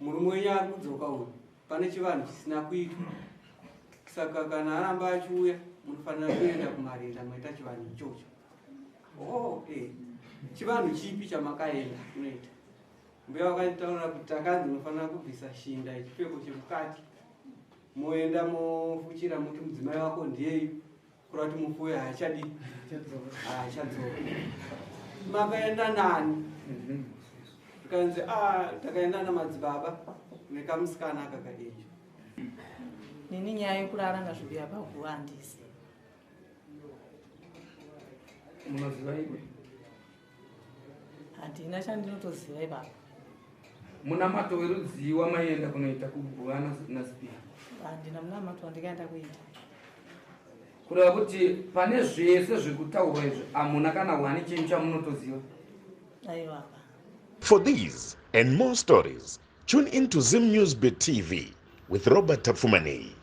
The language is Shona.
Murume wenyu ari kudzoka uyu, pane chivanhu chisina kuitwa, saka kana aramba achiuya munofanira kuenda kumarinda moita chivanhu ichocho. Oh, eh. Chivanhu chipi chamakaenda kunoita? Mbuya vakanditaurira kuti takanzi munofanira kubvisa shinda yechipfeko chemukati, moenda mofuchira, muti mudzimai wako ndiyeyu, kureva kuti mufuwe haachadi, haachadzoka. Makaenda nani? Zvikanzi, ah, takaenda namadzibaba nekamusikana aka kaenjo. Nini nyaya yekurara nazvimbuya paguva handisi. Munoziva iwe? Handina chandinotoziva ipapo. Munamato werudzii wamaienda kunoita kuguva naSipiya? Handina munamato wandikaenda kuita. Kureva kuti pane zvese zvekutaurwa izvi hamuna kana wani chinhu chamunotoziva? Aiwa. For these and more stories, tune in to Zim News Bit TV with Robert Tapfumaneyi.